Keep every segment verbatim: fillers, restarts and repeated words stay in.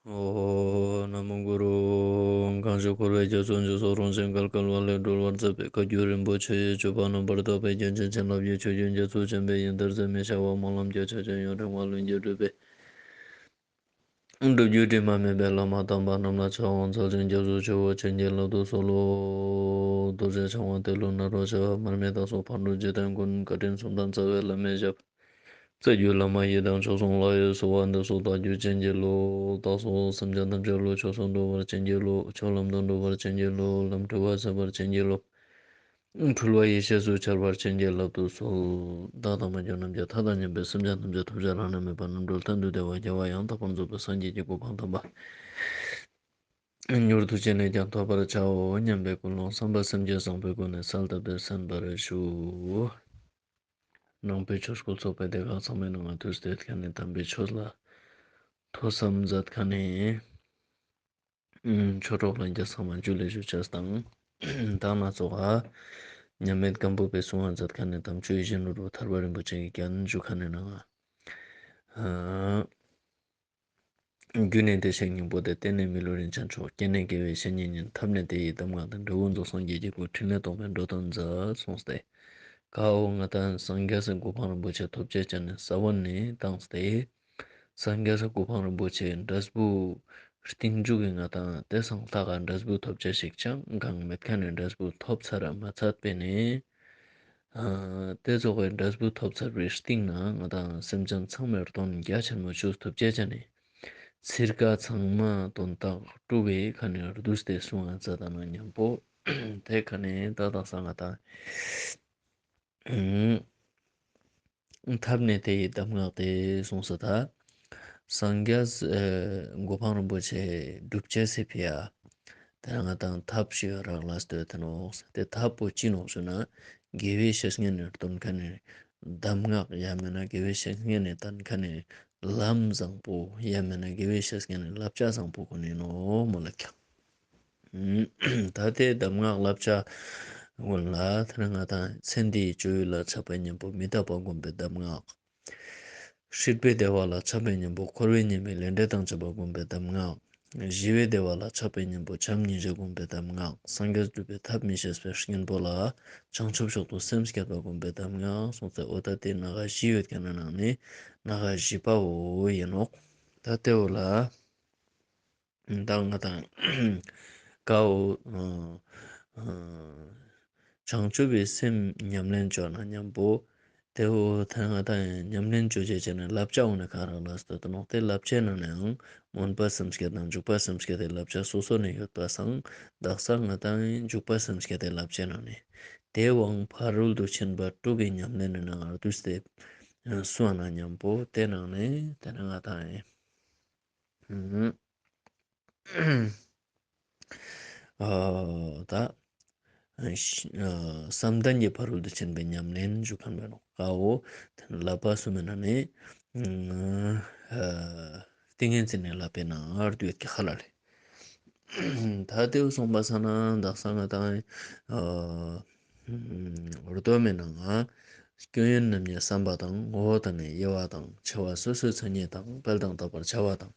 ཨོཾ། ན་མོ་གུ་རུ། གང་ཞིག་འཁོར་བའི་རྒྱ་མཚོ་འཇིགས་སུ་རུང་ཞིང་བརྒལ་དཀའ་བ་ལས་སྒྲོལ་བར་མཛད་པའི་བཀའ་བརྒྱུད་རིན་པོ་ཆེ་ཡི་སྤྱོད་པ་རྣམ་པར་དག་པའི་རྒྱན་ཅན་བྱིན་རླབས་ཀྱི་ཆུ་རྒྱུན་རྒྱ་མཚོ་ཆེན་པོའི་ཡུལ་དུ་ཟད་མི་ཤེས་པ་སྨོན་ལམ་རྒྱ་ཆེ་ཞིང་ཡུན་རིང་བ་ལྷུན་གྱིས་གྲུབ་པའི་སྒྲུབ་བརྒྱུད་དྲི་མ་མེད་པའི་བླ་མ་དམ་པ་རྣམས་ལ་ཕྱག་འཚལ་ཞིང་སྐྱབས་སུ་མཆིའོ། བྱིན་གྱིས་བརླབ་ཏུ་གསོལ་ལོ། རྡོ་རྗེ་འཆང་དབང་ཏེ་ལོ་ནཱ་རོ་ཞབས། མར་མི་དྭགས་པོ་ཕག་གྲུ་འཇིག་རྟེན་མགོན། བཀའ་དྲིན་གསུམ་ལྡན་རྩ་བའི་བླ་མའི་ཞབས། རྩ་བརྒྱུད་བླ་མ་ཡི་དམ་མཆོག་གསུམ་ལ་གསོལ་བ་འདེབས་སོ། བདག་རྒྱུད་བྱིན་གྱིས་རློབས། བདག་སོགས་སེམས་ཅན་ཐམས་ཅད་བློ་ཆོས་སུ་འགྲོ་བར་བྱིན་གྱིས་རློབས། ཆོས་ལམ་དུ་འགྲོ་བར་བྱིན་གྱིས་རློབས། ལམ་འཁྲུལ་བ་སེལ་བར་བྱིན་གྱིས་རློབས། འཁྲུལ་བ་ཡེ་ཤེས་སུ་འཆར་བར་བྱིན་གྱིས་བརླབ་ཏུ་གསོལ། བདག་དང་མ་གྱུར་ནམ་མཁའི་མཐའ་དང་མཉམ་པའི་སེམས་ཅན་ཐམས་ཅད་ཐོབ་བྱ་རང་ལས་མེད་པ་རྣམ་གྲོལ་གཏན་དུ་བདེ་བ་རྒྱལ་བ་ཡང་དག་པར་རྫོགས་པའི་སངས་རྒྱས་ཀྱི་གོ་འཕང་དམ་པ་མྱུར་དུ་ཅི་ནས་ཀྱང་ཐོབ་པར་བྱའོ་སྙམ་པའི་ཀུན་སློང་བསམ་པ་སེམས་བསྐྱེད་བཟང་པོའི་སྒོ་ནས་གསལ་བཏབ་སྟེ་གསན་པར་ཞུ། ནང་པའི་ཆོས་སྐུལ་ཚོགས་པའི་སྡེ་ཁག་ཚང་མའི་ནང་ང་དུས་དེ་ཁ་ནས་དམ་པའི་ཆོས་ལ་ཐོས་བསམ་མཛད་མཁན་ནི་ཆོས་གྲོགས་ལྷན་རྒྱས་ཚང་མ་ཇུ་ལེ་ཞུ་ཅེས་དང་། ད་ང་ཚོ་ག་མཉམ་མེད་སྒམ་པོ་པའི་གསུང་བ་མཛད་མཁན་ནི་དམ་ཆོས་ཡིད་བཞིན་ནོར་བུ་ཐར་པ་རིན་པོ་ཆེ་གི་རྒྱན་ཞུ་མཁན་ནི་ནང་ང་། རྒྱུ་ནི་བདེ་གཤེགས་སྙིང་པོ་སྟེ། རྟེན་ནི་མི་ལུས་རིན་ཆེན་མཆོག་རྐྱེན་ནི་དགེ་བའི་བཤེས་གཉེན་ཡིན། ཐབས་ནི་དེ་ཡི་གདམས་ངག་སྟེ། འབྲས་བུ་རྫོགས་སངས་རྒྱས་ཀྱི་སྐུ། ཕྲིན་ལས་རྟོགས་པའི་འགྲོ་དོན་མཛད། གསུངས་ཏེ། ཀ་བོ་ང་དང་སངས་རྒྱས་སི་གོ་འཕང་རིན་པོ་ཆེ་ཐོབ་ཅེས་ཅན་ནི་ས་བོན་ནི་བཏང་སྟེ། སངས་རྒྱས་སི་གོ་འཕང་རིན་པོ་ཆེ་འབྲས་བུ་རྟིང་མཇུག་གི་ང་དང་དེ་སང་ལྷག་ག་འབྲས་བུ་ཐོབ་ཅེས་ཤིག་ཅང་གང་མེད་མཁན་ནི་འབྲས་བུ་ཐོབ་ཚར་མ་ཚར་པས་ནི། ཨ་དེ་ཚོགས་པའི་འབྲས་བུ་ཐོབ་ཚར་བའི་རྟིང་ན་ང་དང་སེམས་ཅན་ཚང་མའི་དོན་རྒྱ་ཆེན་མོ་ཅོ་ཐུབ་ཅེས་ཅན་ནི་ཚིར་ཀ་ཚང་མ་དོན་དག་སྒྲུབ་པའི་ཁ་ནས་བསྡུས་ཏེ་གསུང་བ་མཛད་ད་ན་མཉམ་པོ། དེ་ཁ་ནས་ད་དག་ས་ང་དང་ཐབས་ནི་དེ་ཡི་གདམས་ངག་སྟེ་གསུངས་སོ། ད་སངས་རྒྱས་གོ་འཕང་རིན་པོ་ཆེ་སྒྲུབ་ཅེས་སི་ཕི་ཡ། དེ་ང་དང་ཐབས་ཤིག་རག་ལས་ཏེ་ཡོད་དེ་ནོག། དེ་ཐབས་པོ་ཅི་ནོག་ཞུ་ན། དགེ་བའི་བཤེས་གཉེན་ནི་སྟོན་མཁན་ནི་གདམས་ངག་ཡང་མེན་ན་དགེ་བའི་བཤེས་གཉེན་ནི་སྟོན་མཁན་ནི་ལམ་བཟང་པོ་ཡང་མེན་ན་དགེ་བའི་བཤེས་གཉེན་ནི་བསླབ་བྱ་བཟང་པོ་ཀུན་ནི་ནོག་མོལ་ལ་ཁྱབ། ད་དེ་གདམས་ངག་བསླབ་བྱ་ཀུན་ལ་དེ་ང་དང་ཚེ་འདིའི་སྤྱོད་ཡུལ་ལ་ཆགས་པའི་གཉེན་པོ་མི་རྟག་པ་སྒོམ་པའི་གདམས་ངག། སྲིད་པའི་བདེ་བ་ལ་ཆགས་པའི་གཉེན་པོ་འཁོར་བའི་ཉེས་དམིགས་ལས་འབྲས་དང་བཅས་པ་སྒོམ་པའི་གདམས་ངག། ཞི་བའི་བདེ་བ་ལ་ཆགས་པའི་གཉེན་པོ་བྱམས་སྙིང་རྗེ་སྒོམ་པའི་གདམས་ངག། སངས་རྒྱས་སྒྲུབ་པའི་ཐབས་མི་ཤེས་པའི་གཉེན་པོ་ལ་བྱང་ཆུབ་མཆོག་ཏུ་སེམས་བསྐྱེད་པ་སྒོམ་པའི་གདམས་ངག་གསུངས་ཏེ། འོ་ད་དེ་ནང་ང་བཞི་ཡོད་མཁན་ནི་ནང་ནས་ནང་ང་བཞི་པ་བོ་ཡིན་ནོག། ད་དེ་བོ་ལ་ད་ང་དང་ཀ་བོ་བྱང་ཆུབ་པའི་སེམས་ཉམས་ལེན་ཅོ་ན་མཉམ་པོ། དེ་བོ་ད་ང་དང་ཉམས་ལེན་ཅོ་ཅེས་ཅན་ནི་བསླབ་བྱ་འོ་ན་ག་རག་ལས་ཏེ་ཡོད་དེ་ནོག། དེ་བསླབ་བྱའི་ནང་ནའང་སྨོན་པ་སེམས་བསྐྱེད་དང་འཇུག་པ་སེམས་བསྐྱེད་དེ་བསླབ་བྱ་སོ་སོ་ནས་ཡོད་པ་སང་དག་ས་ང་དང་འཇུག་པ་སེམས་བསྐྱེད་དེ་བསླབ་བྱའི་ནང་ནས་དེ་དབང་ཕ་རོལ་ཏུ་ཕྱིན་པ་དྲུག་གི་ཉམས་ལེན་ནི་ནང་ང་བསྡུས་ཏེ་གསུངས་ན་མཉམ་པོ་དེ་ནང་ནས་དེ་ནས་ང་དང་ཨ་ད་བསམ་གཏན་གྱི་ཕ་རོལ་ཏུ་ཕྱིན་པའི་ཉམས་ལེན་ཞུ་མཁན་པོ་ནོག། ཀ་བོ་བསླབ་པ་གསུམ་མི་ནང་ནས་ཏིང་ངེ་འཛིན་ནི་བསླབ་པའི་ནང་ང་བསྡུས་ཀྱི་ཁ་ལ་ལེ། ད་དེ་བོ་སོང་པ་སང་ན་དག་ས་ང་དང་མདོ་མའི་ནང་ང་སྐྱོན་ཡོན་རྣམ་གཉིས་བསམ་པ་དང་ངོ་བོ་དང་ནི་དབྱེ་བ་དང་ཆེ་བ་སོ་སོའི་མཚན་ཉིད་དང་སྤེལ་དང་དག་པར་བྱ་བ་དང་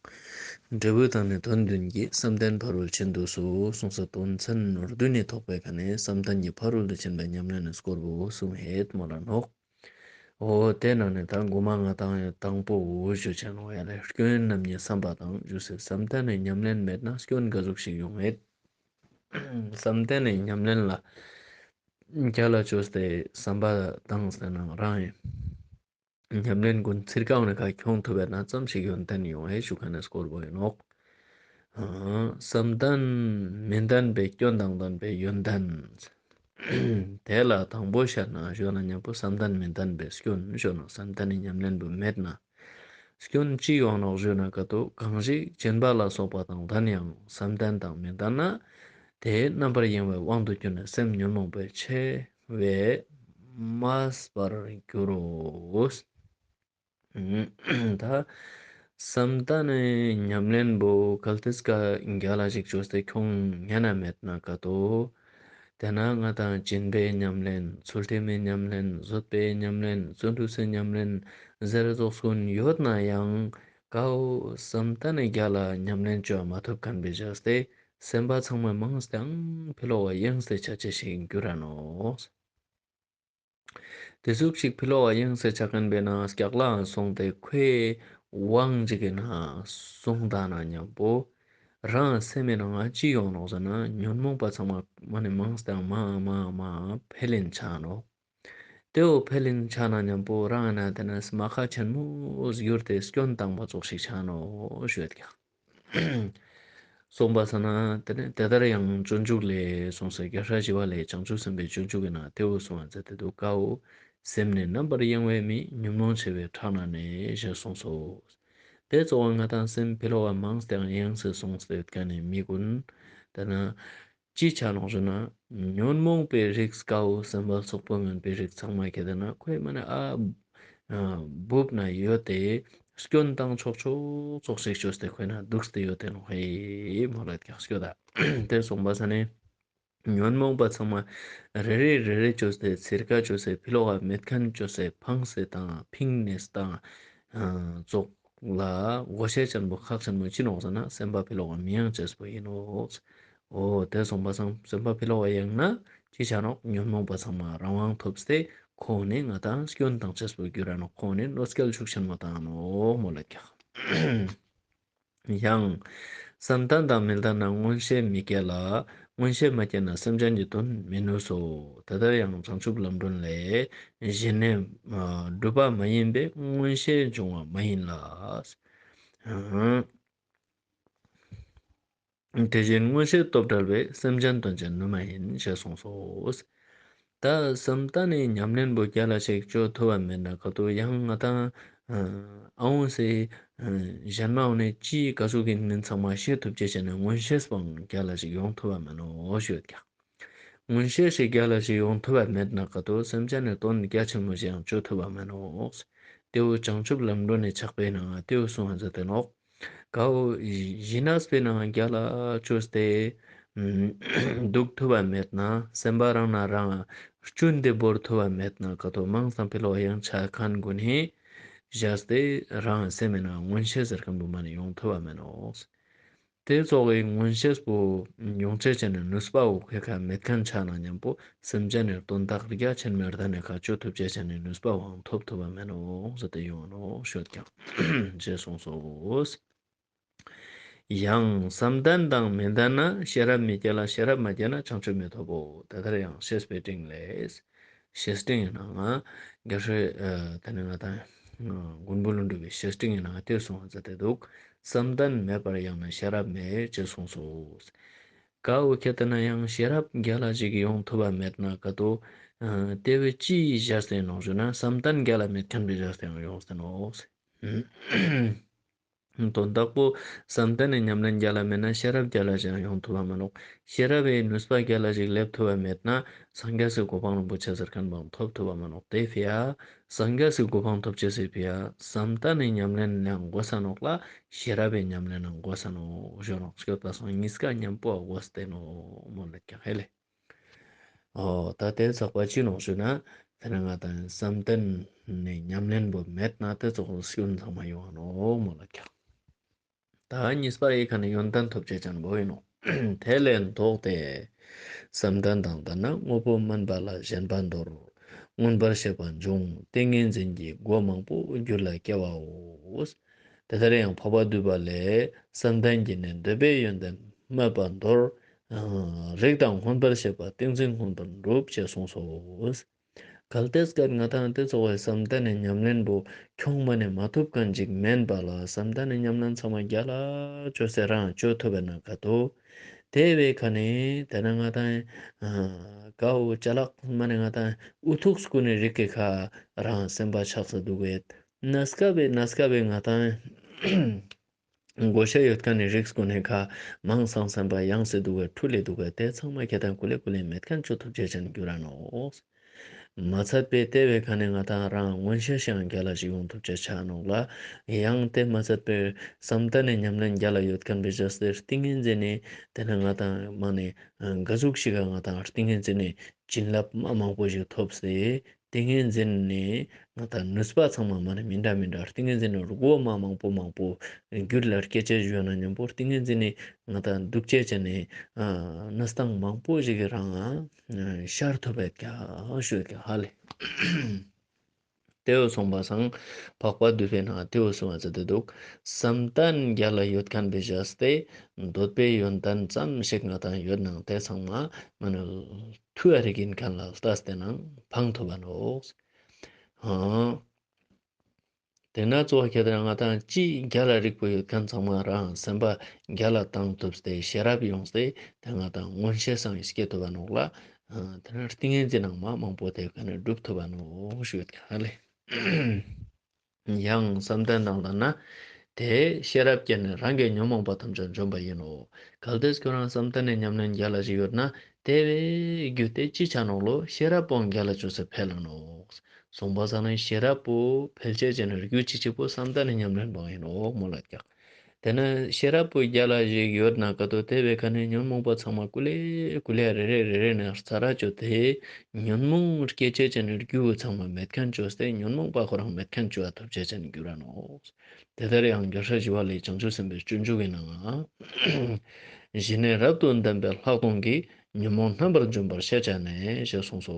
འབྲས་བུ་དང་ནི་དོན་བདུན་གྱིས་བསམ་གཏན་ཕ་རོལ་ཕྱིན་དུ་གསོལ་གསུངས་སོ། དོན་ཚན་བདུན་ནི་ཐོགས་པའི་ཁ་ནས་བསམ་གཏན་གྱི་ཕ་རོལ་ཏུ་ཕྱིན་པའི་ཉམས་ལེན་ནི་སྐོར་བོ་གསུངས་ཧེད་མོལ་ལ་ནོག། འོ་དེ་ནང་ནས་ད་གོ་མ་ང་དང་དང་པོ་བོ་ཞུ་ཅེས་ནོག་ཡ་ལེ། སྐྱོན་ཡོན་རྣམ་གཉིས་བསམ་པ་དང་ཞུ་སེ་བསམ་གཏན་ནི་ཉམས་ལེན་མེད་ན་སྐྱོན་ག་ཟུག་ཞིག་ཡོང་ངེད། བསམ་གཏན་ནི་ཉམས་ལེན་ལ་རྒྱ་ལ་ཅོས་ཏེ་བསམ་པ་དང་ཟེར་ན་རང་ཡིན། ཉམས་ལེན་ཀུན་ཚིར་ཀའང་ནི་ཁ་ཁྱོང་ཐུབ་པ་ན་ཙམ་ཞིག་ཡོན་ཏན་ཡོང་ངེད་ཞུ་མཁན་ནི་སྐོར་བོ་ཡིན་ནོག། བསམ་གཏན་མི་ལྡན་པའི་སྐྱོན་དང་ལྡན་པའི་ཡོན་ཏན། དེ་ལ་དང་པོ་བཤད་ན་ཞུ་ན་མཉམ་པོ་བསམ་གཏན་མི་ལྡན་པའི་སྐྱོན་ཞུ་ན་བསམ་གཏན་ནི་ཉམས་ལེན་པོ་མེད་ན། སྐྱོན་ཅི་ཡོང་ནོག་ཞུ་ན་ཀ་ཏོ་གང་ཞིག་སྦྱིན་པ་ལ་སོགས་པ་དང་ལྡན་ཡང་བསམ་གཏན་དང་མི་ལྡན་ན། དེ་རྣམ་པར་གཡེང་བའི་དབང་དུ་གྱུར་ནས་སེམས་ཉོན་མོངས་པའི་ཆེ་བས་མས་པར་འགྱུར་རོ། ད་བསམ་གཏན་ནི་ཉམས་ལེན་པོ་གལ་ཏེ་ཀ་རྒྱ་ལ་ཞིག་ཅོས་ཏེ་ཁྱོང་ཉན་ན་མེད་ན་ཀ་ཏོ། དེ་ན་ང་དང་སྦྱིན་པའི་ཉམས་ལེན། ཚུལ་ཁྲིམས་མི་ཉམས་ལེན། བཟོད་པའི་ཉམས་ལེན། བརྩོན་འགྲུས་སི་ཉམས་ལེན་ཟེར་ཙོགས་ཀུན་ཡོད་ན་ཡང་ ཀའོ་བསམ་གཏན་ནི་རྒྱ་ལ་ཉམས་ལེན་བཅོ་མ་ཐུབ་ཁན་པེ་བཞག་སྟེ་སེམས་པ་ཚང་མ་མང་སྟེ་ཡང་ཕི་ལོག་ག་ཡེངས་ཏེ་ཆ་ཅེས་ཤིག་གྱུར་ར་ནོག། ཏེ་ཟུག་ཅིག་ཕི་ལོག་ག་ཡེངས་ཏེ་ཆ་ཁན་པེ་ན་སྐྱག་ལའང་སོང་སྟེ་ཁོའི་དབང་ཅིག་གི་ནང་སོང་ད་ན་ཉམ་པོ་རང་སེམས་མེ་ནང་ང་ཅི་ཡོང་ནོག་ཟེར་ན་ཉོན་མོངས་པ་ཚང་མ་མ་ནེ་མང་སྟེ་མ་མ་མ་འཕེལ་ལེན་ཆ་ནོག། ཏེ་བོ་འཕེལ་ལེན་ཆ་ན་ཉམ་པོ་རང་ན་ཏེ་ན་རྨ་ཁ་ཆེན་མོ་གྱུར་ཏེ་སྐྱོན་བཏང་པ་ཙོགས་ཤིག་ཆ་ནོག་ཞུ་ཡོད་ཀྱག། སོང་པ་ས་ན་ཏེ་ནེ་ཏེ་ལྟར་ཡང་སྤྱོད་འཇུག་ལས་གསུངས་སེ་རྒྱལ་སྲས་ཞི་བ་ལྷས་བྱང་ཆུབ་སེམས་དཔའི་སྤྱོད་འཇུག་གི་ནང་ཏེ་བོ་གསུངས་པ་མཛད་དེ་འདུག་ཀའོ། སེམས་ནི་རྣམ་པར་གཡེང་བའི་མི། ཉོན་མོངས་ཆེ་བས་ཕྲག་ན་གནས་ཞེས་གསུངས་སོ། ཏེ་ཙོགས་ང་དང་སེམས་ཕི་ལོག་ག་མང་སྟེ་ཡང་ཡེངས་སེ་སོང་སྟེ་ཡོད་ཁན་ནི་མི་གུན་ཏེ་ན་ཅི་ཆ་ནོག་ཞུ་ན་ཉོན་མོངས་པའི་རིགས་ཀའོ་སེམས་པ་སོག་པོ་མེན་པའི་རིགས་ཚང་མ་ཁྱེར་ཏེ་ན་ཁོའི་མ་ནེ་ཨ་ཨ་སྦུབ་ན་ཡོད་དེ་སྐྱོན་བཏང་ཆོག་ཆོག་ཙོགས་ཤིག་བཅོས་ཏེ་ཁོའི་ནང་དུག་སྟེ་ཡོད་དེ་ནོག་ཧེ་མོལ་ལ་ཀྱག་ཞུ་ད། ཏེ་སོང་པ་ས་ན་ཉོན་མོངས་པ་ཚང་མ་རེ་རེ་རེ་རེ་བཅོས་ཏེ་ཚིར་ཀ་བཅོས་སེ་ཕི་ལོག་ག་མེད་ཁན་བཅོས་སེ་ཕངས་སེ་དང་ཕིང་ནེ་དང་ཙོགས་ལ་གོ་ཤེས་ཅན་པོ་ཁག་ཆེན་མོ་ཅི་ནོག་ཟེར་ན་སེམས་པ་ཕི་ལོག་ག་མི་ཡེངས་ཅེས་པོ་ཨིན་ནོག། འོ་ཏེ་སོང་པ་སང་སེམས་པ་ཕི་ལོག་ག་ཡེངས་ན་ཅི་ཆ་ནོག། ཉོན་མོངས་པ་ཚང་མ་རང་དབང་ཐོབ་སྟེ་ཁོང་ནི་ང་དང་སྐྱོན་བཏང་ཅེས་པོ་གྱུར་ར་ནོག། ཁོང་ནི་གནོད་སྐྱེལ་ཤུགས་ཆེན་མོ་བཏང་ནོག་མོལ་ལ་ཀྱག། ཡང་བསམ་གཏན་དང་མི་ལྡན་ན་མངོན་ཤེས་མི་སྐྱེ་ལ། མངོན་ཤེས་མ་སྐྱེས་ན་སེམས་ཅན་གྱི་དོན་མི་ནུས་སོ། དེ་ལྟར་ཡང་བྱང་ཆུབ་ལམ་སྒྲོན་ལས། གཞན་ནི་སྒྲུབ་པ་མ་ཡིན་པས་མངོན་ཤེས་འབྱུང་བ་མ་ཡིན་ལ། དེ་བཞིན་མངོན་ཤེས་སྟོབས་བྲལ་བས་སེམས་ཅན་དོན་བྱེད་ནུས་མ་ཡིན་ཞེས་གསུངས་སོ། ད་བསམ་གཏན་ནི་ཉམས་ལེན་པོ་རྒྱལ་ལ་ཞིག་བཅོ་ཐུབ་པ་མེད་ན་ཀ་ཏོ་ཡང་ང་དང་ཨ་འོང་སེ་གཞན་མ་འོང་ནས་ཅི་ག་ཟུག་གི་མིན་ཚང་མ་ཤེས་ཐུབ་ཅེས་བྱས་ནས་མངོན་ཤེས་པོའང་རྒྱལ་ལ་ཞིག་ཡོང་ཐུབ་པ་མེད་ནོག་ཞུ་ཡོད་ཀྱག། མངོན་ཤེས་ཤིག་རྒྱལ་ལ་ཞིག་ཡོང་ཐུབ་པ་མེད་ན་ཀ་ཏོ་སེམས་ཅན་ནི་དོན་རྒྱ་ཆེན་མོ་ཞིག་ཡང་བཅོ་ཐུབ་པ་མེད་ནོག། ཏེ་བོ་བྱང་ཆུབ་ལམ་སྒྲོན་ནི་ཕྱག་དཔེའི་ནང་ཏེ་བོ་གསུངས་པ་མཛད་དེ་ནོག། ཀའོ་ཞི་གནས་པའི་ནང་རྒྱལ་ལ་བཅོས་ཏེ་འདུག་ཐུབ་པ་མེད་ན་སེམས་པ་རང་ན་རང་སྐྱོན་དེ་བོར་ཐུབ་པ་མེད་ན་ཀ་ཏོ་མང་སང་ཕི་ལོག་ག་ཡེངས་ཆ་ཁན་གུན་ནི་བཞག་སྟེ་རང་སེམས་མེད་ན་མངོན་ཤེས་ཟེར་ཁན་བོ་མ་ནེ་ཡོང་ཐུབ་པ་མེད་ནོག། ཏེ་ཙོགས་སི་མངོན་ཤེས་པོ་ཡོང་ཅེས་ཅན་ནི་ནུས་པ་བོ་ཁོའི་ཁ་མེད་ཁན་ཆ་ན་ཉམ་པོ་སེམས་ཅན་ནི་དོན་དག་རྒྱ་ཆེན་མོ་ལྡན་ནི་ཁ་བཅོ་ཐུབ་ཅེས་ཅན་ནི་ནུས་པ་བོའང་ཐོབ་ཐུབ་པ་མེད་ནོག་ཟེར་ཏེ་ཡོང་ནོག་ཞུ་ཡོད་ཀྱག་ཞེས་གསུངས་སོ། ཡང་བསམ་གཏན་དང་མི་ལྡན་ན་ཤེས་རབ་མི་སྐྱེ་ལ། ཤེས་རབ་མ་སྐྱེས་ན་བྱང་ཆུབ་མི་ཐོབ་བོ། དེ་ལྟར་ཡང་བཤེས་པའི་སྤྲིངས་ལས། བཤེས་སྤྲིངས་ཡིན་ནའང་རྒྱལ་སྲས་ཨ་ཏེ་ནེ་ང་དང་མགོན་པོ་ཀླུ་སྒྲུབ་པའི་བཤེས་སྤྲིངས་ཡིན་ནའང་ཏེ་གསུངས་པ་མཛད་དེ་འདུག། བསམ་གཏན་མེད་པར་ཡང་ན་ཤེས་རབ་མེད་ཅེས་གསུངས་སོ། ཀ་བོ་ཁྱེར་ཏེ་ན་ཡང་ཤེས་རབ་རྒྱལ་ལ་ཞིག་ཡོང་ཐུབ་པ་མེད་ན་ཀ་ཏོ་ཨ་ཏེ་བོའི་ཅི་བཞག་སྟེ་ནོག་ཞུ་ན་བསམ་གཏན་རྒྱལ་ལ་མེད་ཁན་བོའི་བཞག་སྟེ་ཡོང་སྟེ་ནོག། དོན་དག་པོ་བསམ་གཏན་ནི་ཉམས་ལེན་རྒྱལ་ལ་མེད་ན་ཤེས་རབ་རྒྱལ་ལ་ཞིག་ཡོང་ཐུབ་པ་མ་ནོག། ཤེས་རབ་བི་ནུས་པ་རྒྱལ་ལ་ཞིག་སླེབས་ཐུབ་པ་མེད་ན་སངས་རྒྱས་སི་གོ་འཕང་རིན་པོ་ཆེ་ཟེར་ཁན་བོའང་ཐོབ་ཐུབ་པ་མ་ནོག། ཏེ་ཕི་ཡ་སངས་རྒྱས་སི་གོ་འཕང་ཐོབ་ཅེས་སི་ཕི་ཡ་བསམ་གཏན་ནི་ཉམས་ལེན་ནང་དགོས་ས་ནོག་ལ་ཤེས་རབ་བི་ཉམས་ལེན་ནང་དགོས་ས་ནོག་ཞུ་ནོག། སྐྱོད་པ་སང་གཉིས་ཀ་ཉམ་པོ་དགོས་ཏེ་ནོག་མོལ་ལ་ཀྱག་ཧེ་ལེ། འོ་ད་ཏེ་ཚགས་པ་ཅི་ནོག་ཞུ་ན་ཏེ་ནེ་ང་དང་བསམ་གཏན་ནི་ཉམས་ལེན་པོ་མེད་ན་ཏེ་ཙོགས་སི་སྐྱོན་ཚང་མ་ཡོང་ནོག་མོལ་ལ་ཀྱག། ད་གཉིས་པ་ཡི་ཁ་ནེ་ཡོན་ཏན་ཐོབ་ཅེས་ཅན་བོ་ཨིན་ནོག། དེ་ལས་ལྡོག་སྟེ། བསམ་གཏན་དང་ལྡན་ན་དངོས་པོ་དམན་པ་ལ་ཞེན་པ་འདོར། མངོན་པར་ཤེས་པ་འབྱུང་ཏིང་ངེ་འཛིན་གྱི་སྒོ་མང་པོ་རྒྱུད་ལ་སྐྱེ་བའོ། དེ་ལྟར་ཡང་འཕགས་པ་འདུས་པ་ལས། བསམ་གཏན་གྱི་ནི་འདོད་པའི་ཡོན་ཏན་སྨོད་པ་འདོར། རིག་དང་མངོན་པར་ཤེས་པ་ཏིང་འཛིན་མངོན་པར་འགྲུབ་ཅེས་གསུངས་སོ། གལ་ཏེ་སྐད་ང་དང་ཏེ་ཙོགས་སི་བསམ་གཏན་ནི་ཉམས་ལེན་པོ་ཁྱོང་མ་ནེ་མ་ཐུབ་ཁན་ཅིག་མེན་པ་ལ་བསམ་གཏན་ནི་ཉམས་ལེན་ཚང་མ་རྒྱལ་ལ་བཅོས་སེ་རང་བཅོ་ཐུབ་པ་ན་ཀ་ཏོ། ཏེ་བོའི་ཁ་ནེ་ཏེ་ནེ་ང་དང་ཀ་བོ་ཅ་ལག་མ་ནེ་ང་དང་འུ་ཐུག་སྐུ་ནེ་རིག་གི་ཁ་རང་སེམས་པ་ཆགས་སེ་འདུག་གེད། ན་སྐབས་བི་ན་སྐབས་བི་ང་དང་དགོས་ཤེས་ཡོད་ཁན་ནི་རིགས་གུན་ནི་ཁ་མང་སང་སེམས་པ་ཡེངས་སེ་འདུག་གེ་འཁྲུལ་ལེ་འདུག་གེ་ཏེ་ཚང་མ་ཁྱེད་དང་ཀུ་ལེ་ཀུ་ལེ་མེད་ཁན་ཅོ་ཐུབ་ཅེས་ཅན་གྱུར་ར་ནོག། མ་ཚད་པའི་ཏེ་བོའི་ཁ་ནེ་ང་དང་རང་མངོན་ཤེས་ཤིག་ཡང་རྒྱལ་ལ་ཞིག་ཡོང་ཐུབ་ཅེས་ཆ་ནོག་ལ། ཡང་ཏེ་མ་ཚད་པའི་བསམ་གཏན་ནི་ཉམས་ལེན་རྒྱལ་ལ་ཡོད་ཁན་བེ་ཅེས་ཏེ་ཏིང་ངེ་འཛིན་ནི་ཏེ་ནེ་ང་དང་མ་ནེ་ག་ཟུག་ཞིག་ག་ང་དང་ཏིང་ངེ་འཛིན་ནི་བྱིན་རླབས་མ་མང་པོ་ཞིག་ཐོབ་སྟེ། ཏིང་ངེ་འཛིན་ནི་ང་ཏང་ནུས་པ་ཚང་མ་མ་ནེ་མི་འདྲ་མི་འདྲ། ཏིང་ངེ་འཛིན་ནི་རིགས་མ་མང་པོ་མང་པོ་རྒྱུད་ལ་སྐྱེ་ཅེས་ཡོད་ན་མཉམ་པོ་ཏིང་ངེ་འཛིན་ནི་ང་ཏང་འདུག་ཅེས་ཅན་ནི་ཨ་གནས་སྟངས་མང་པོ་ཞིག་གི་རང་ཨ་ཤར་ཐུབ་པའི་ཀྱང་ཞུ་ཀྱང་ཧ་ལེ། ཏེའོ་སོང་པ་སང་འཕགས་པ་འདུས་པའི་ནང་ཏེའོ་སོང་བ་ཟེར་ཏེ་འདུག། བསམ་གཏན་རྒྱ་ལ་ཡོད་ཁན་བེ་བཞག་སྟེ་འདོད་པའི་ཡོན་ཏན་ཙམ་ཞིག་ང་ཏང་ཡོད་ནང་ཏེ་ཚང་མ་མ་ནེ་ཐུ་ཨ་རིག་ཨིན་ཁན་ལ་ལྟས་ཏེ་ནང་ཕང་ཐུབ་བ་ནོག། ཧང་། ཏེ་ན་གཙོ་བོ་ཁྱེད་རང་ང་ཏང་ཅི་རྒྱ་ལ་རིག་པོ་ཡོད་ཁན་ཚང་མ་རང་སེམས་པ་རྒྱ་ལ་བཏང་ཐུབ་སྟེ་ཤེས་རབ་ཡོངས་ཏེ་ཏེ་ང་ཏང་མངོན་ཤེས་སང་སྐྱེ་ཐུབ་བ་ནོག་ལ། ཏེ་ན་ཏིང་ངེ་འཛིན་ནང་མ་མང་པོ་ཏེ་ཀ་ནེ་སྒྲུབ་ཐུབ་བ་ནོག་ཞུ་ཡོད་ཀྱང་ཧ་ལེ། ཡང་བསམ་གཏན་དང་ལྡན་ན་ཏེ་ཤེས་རབ་ཀྱིས་ནི་རང་གི་ཉོན་མོངས་པ་ཐམས་ཅད་འཇོམས་པ་ཡིན་ནོ། གལ་ཏེ་ཁྱོད་རང་བསམ་གཏན་ནི་ཉམས་ལེན་རྒྱ་ལ་ཞིག་ཡོད་ན་ཏེ་བོའི་རྒྱུ་ཏེ་ཅི་ཆ་ནོག་ལོ། ཤེས་རབ་པོ་རྒྱ་ལ་ཅོས་སེ་འཕེལ་ལ་ནོག། སོང་པ་སང་ནི་ཤེས་རབ་པོ་འཕེལ་ཅེས་ཅན་ནི་རྒྱུ་ཅི་ཅི་པོ་བསམ་གཏན་ནི་ཉམས་ལེན་པོ་ཡིན་ནོག་མོལ་ལ་ཀྱག། ཏེ་ནེ་ཤེས་རབ་པོ་རྒྱ་ལ་ཞིག་ཡོད་ན་ཀ་ཏོ་ཏེ་བོའི་ཀ་ནེ་ཉོན་མོངས་པ་ཚང་མ་ཀུ་ལེ་ཀུ་ལེ་རེ་རེ་རེ་རེ་ནེ་ཚར་ཅོས་ཏེ་ཉོན་མོངས་སྐྱེ་ཅེས་ཅན་ནི་རྒྱུ་བོ་ཚང་མ་མེད་ཁན་ཅོས་ཏེ་ཉོན་མོངས་པ་ཁོ་རང་མེད་ཁན་ཅོ་བ་ཐུབ་ཅེས་ཅན་གྱུར་ར་ནོག། ཏེ་ལྟར་ཡང་རྒྱལ་སྲས་ཞི་བ་ལྷས་བྱང་ཆུབ་སེམས་དཔའི་སྤྱོད་འཇུག་གི་ནང་ཞི་གནས་རབ་ཏུ་ལྡན་པའི་ལྷག་མཐོང་གིས་ཉོན་མོངས་རྣམ་པར་འཇོམས་པར་བཤད་བྱ་ནས་ཞེས་གསུངས་སོ།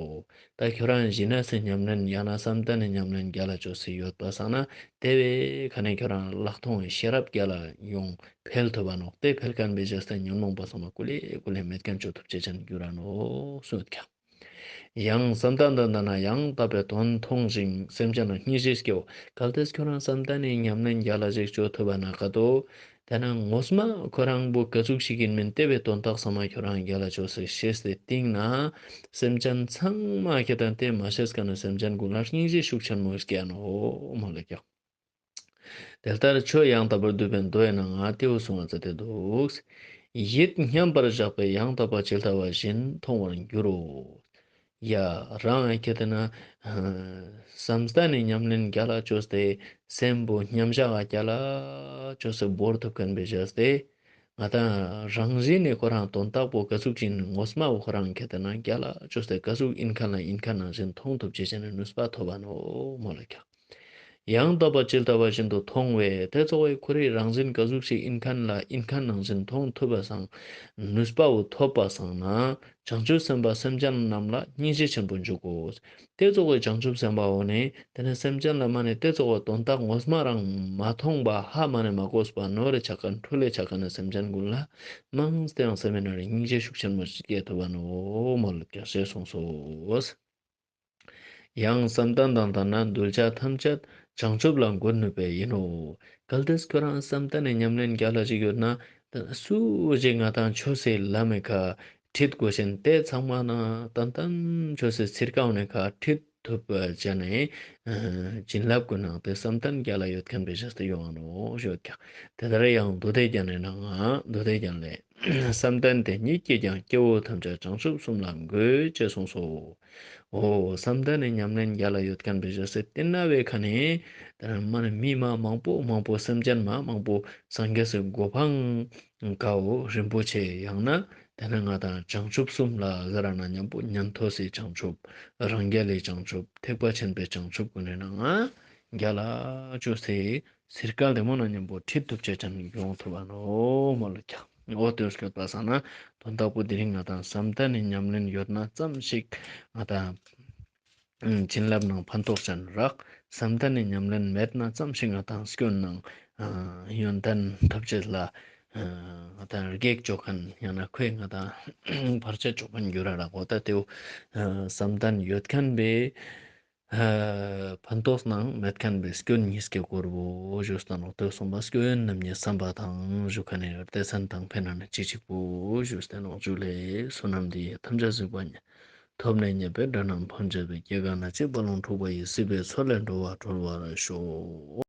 ད་ཁྱོད་རང་ཞི་གནས་སི་ཉམས་ལེན་ཡང་ན་བསམ་གཏན་ནི་ཉམས་ལེན་རྒྱ་ལ་ཅོས་སེ་ཡོད་པ་སང་ན་ཏེ་བོའི་ཀ་ནེ་ཁྱོད་རང་ལྷག་མཐོང་ཤེས་རབ་རྒྱ་ལ་ཡོང་འཕེལ་ཐུབ་བ་ནོག། ཏེ་འཕེལ་ཁན་བེ་བཞག་སྟེ་ཉོན་མོངས་པ་ཚང་མ་ཀུ་ལེ་ཀུ་ལེ་མེད་ཁན་ཅོ་ཐུབ་ཅེས་ཅན་གྱུར་ར་ནོག་གསུངས་ཀྱག། ཡང་བསམ་གཏན་དང་ལྡན་ན་ཡང་དག་པའི་དོན་མཐོང་ཞིང་སེམས་ཅན་ལ་སྙིང་རྗེ་སྐྱེའོ། གལ་ཏེ་ཁྱོད་རང་བསམ་གཏན་ནི་ཉམས་ལེན་རྒྱ་ལ་ཞིག་ཅོ་ཐུབ་བ་ན་ཀ་ཏོ་ཏེ་ནེ་ངོ་མ་ཁོ་རང་བོ་ཀ་ཟུག་ཞིག་ཨིན་མིན་ཏེ་བོའི་དོན་དག་ཚང་མ་ཁྱོད་རང་རྒྱ་ལ་ཅོས་སེ་ཤེས་ཏེ་སྟིང་ནེ་སེམས་ཅན་ཚང་མ་ཁྱེད་དང་ཏེ་མ་ཤེས་ཀ་ནེ་སེམས་ཅན་གུན་ལ་སྙིང་རྗེ་ཤུགས་ཆེན་མོ་སྐྱེ་ནོག་མོལ་ལ་ཀྱག། དེ་ལྟར་ཆོས་ཡང་དག་པར་སྡུད་པའི་མདོ་ཡི་ནང་ང་ཏེའུ་གསུངས་པ་ཙ་ཏེ་འདུག། ཡིད་མཉམ་པར་བཞག་པས་ཡང་དག་པ་ཇི་ལྟ་བ་བཞིན་མཐོང་བར་འགྱུར་རོ། ཡ་རང་ཨེ་ཁྱེད་དེ་ན་བསམ་གཏན་ནི་ཉམས་ལེན་རྒྱ་ལ་ཅོས་ཏེ་སེམས་པོ་མཉམ་བཞག་ག་རྒྱ་ལ་ཅོས་ཏེ་བོར་ཐུབ་ཁན་བེ་བཞག་སྟེ་ང་དང་རང་བཞིན་ནི་ཁོ་རང་དོན་དག་པོ་ཀ་ཟུག་ཅིག་ངོ་མ་བོ་ཁོ་རང་ཁྱེད་དེ་ན་རྒྱ་ལ་ཅོས་ཏེ་ཀ་ཟུག་ཨིན་ཁན་ལ་ཨིན་ཁན་ནང་བཞིན་མཐོང་ཐུབ་ཅེས་ཅན་ནི་ནུས་པ་ཐོབ་བ་ནོག་མོལ་ལ་ཀྱག། ཡང་དག་པ་ཇི་ལྟ་བ་བཞིན་དུ་མཐོང་བས་དེ་ཙོགས་པའི་ཁོ་རའི་རང་བཞིན་ཀ་ཟུག་ཞིག་ཨིན་ཁན་ལ་ཨིན་ཁན་ནང་བཞིན་མཐོང་ཐུབ་པ་སང་ནུས་པ་བོ་ཐོབ་པ་སང་ན་བྱང་ཆུབ་སེམས་དཔའ་སེམས་ཅན་རྣམས་ལ་སྙིང་རྗེ་ཆེན་པོ་འཇུག་གོ། དེ་ཙོགས་པའི་བྱང་ཆུབ་སེམས་དཔའ་བོ་ནི་དེ་ནི་སེམས་ཅན་ལ་མ་ནི་དེ་ཙོགས་པའི་དོན་དག་ངོ་མ་རང་མ་མཐོང་པ་ཧ་མ་ནི་མ་གོས་པ་ནོར་རེ་ཆ་ཁན་འཁྲུལ་ལེ་ཆ་ཁན་ནི་སེམས་ཅན་གུན་ལ་མང་སྟེ་ཡང་སེམས་ནང་ནི་སྙིང་རྗེ་ཤུགས་ཆེན་མོ་སྐྱེ་ཐུབ་བ་ནོག་མོལ་ལ་ཀྱག་ཞེས་གསུངས་སོ། ཡང་བསམ་གཏན་དང་ལྡན་ན་གདུལ་བྱ་ཐམས་ཅད་བྱང་ཆུབ་ལ་འགོད་ནུས་པས་ཡིན་ནོ། གལ་ཏེ་ཁྱོད་རང་བསམ་གཏན་ནི་ཉམས་ལེན་རྒྱ་ལ་ཞིག་ཡོད་ན་སུ་ཞིག་ང་དང་ཆོས་སི་ལམ་མི་ཁ་ཁྲིད་དགོས་ཤེས་དེ་ཚང་མ་ན་ཏན་ཏན་ཆོས་སི་ཚིར་ཀ་བོ་ནི་ཁ་ཁྲིད་ཐུབ་པ་ཅན་ནི་བྱིན་རླབས་ཀུན་ནང་དེ་བསམ་གཏན་རྒྱ་ལ་ཡོད་ཁན་བེ་བཞག་སྟེ་ཡོང་ང་ནོག་ཞུ་ཀྱག། དེ་ལྟར་ཡང་མདོ་སྡེ་རྒྱན་ནི་ནང་ང་མདོ་སྡེ་རྒྱན་ལས། བསམ་གཏན་དེ་ཉིད་ཀྱིས་ཀྱང་སྐྱེ་བོ་ཐམས་ཅད་བྱང་ཆུབ་གསུམ་ལ་འགོད་ཅེས་གསུངས་སོ། འོ་བསམ་གཏན་ནི་ཉམས་ལེན་རྒྱ་ལ་ཡོད་ཁན་བེ་བཞག་སྟེ་དེ་ན་བའི་ཁ་ནེ་དེ་ན་མ་ནི་མི་མ་མང་པོ་མང་པོ་སེམས་ཅན་མ་མང་པོ་སངས་རྒྱས་སི་གོ་འཕང་ཀ་བོ་རིན་པོ་ཆེ་ཡང་ན་དེ་ན་ང་དང་བྱང་ཆུབ་གསུམ་ལ་ཟེར་ར་ན་མཉམ་པོ་ཉན་ཐོས་སི་བྱང་ཆུབ་རང་རྒྱལ་ལི་བྱང་ཆུབ་ཐེག་པ་ཆེན་པོའི་བྱང་ཆུབ་ཀུན་ནི་ནང་ང་རྒྱ་ལ་ཅོས་སེ་ཚིར་ཀ་ལྡེ་མོ་ནང་མཉམ་པོ་ཁྲིད་ཐུབ་ཅེས་ཅན་ཡོང་ཐུབ་བ་ནོག་མོལ་ལ་ཀྱག། འོ་དེ་སྐྱོད་པ་སང་ན་དོན་དག་པོ་དེ་རིང་ང་དང་བསམ་གཏན་ནི་ཉམས་ལེན་ཡོད་ན་ཙམ་ཞིག་ང་དང་བྱིན་རླབས་ནང་ཕན་ཐོགས་ཅན་རག། བསམ་གཏན་ནི་ཉམས་ལེན་མེད་ན་ཙམ་ཞིག་ང་དང་སྐྱོན་ནང་ཡོན་ཏན་ཐོབ་ཅེས་ལ་ང་དང་རྒྱགས་ཅོ་ཁན་ཡང་ན་ཁོས་ང་དང་བར་ཆད་ཅོ་ཁན་འགྱུར་ར་རག། འོ་ད་དེ་བོ་བསམ་གཏན་ཡོད་ཁན་བེ་ཕན་ཐོགས་ནང་མེད་ཁན་བེ་སྐྱོན་ཉིས་ཀེ་སྐོར་བོ་ཞུས་ཏེ་ནོག། དེ་གསུངས་པ་སྐྱོན་ཡོན་རྣམ་གཉིས་བསམ་པ་དང་ཞུ་ཁན་ནི་སྡེ་ཚན་དང་ཕན་ན་ནི་ཅི་ཅིག་པོ་ཞུས་ཏེ་ནོག། ཇུ་ལེ། བསོད་ནམས་འདི་ཡིས་ཐམས་ཅད་གཟིགས་པ་ཉིད། ཐོབ་ནས་ཉེས་པའི་དགྲ་རྣམས་ཕམ་བྱས་པའི། སྐྱེ་རྒ་ན་འཆིའི་རྦ་ཀློང་འཁྲུགས་པ་ཡི། སྲིད་པའི་མཚོ་ལས་འགྲོ་བ་སྒྲོལ་བར་ཤོག།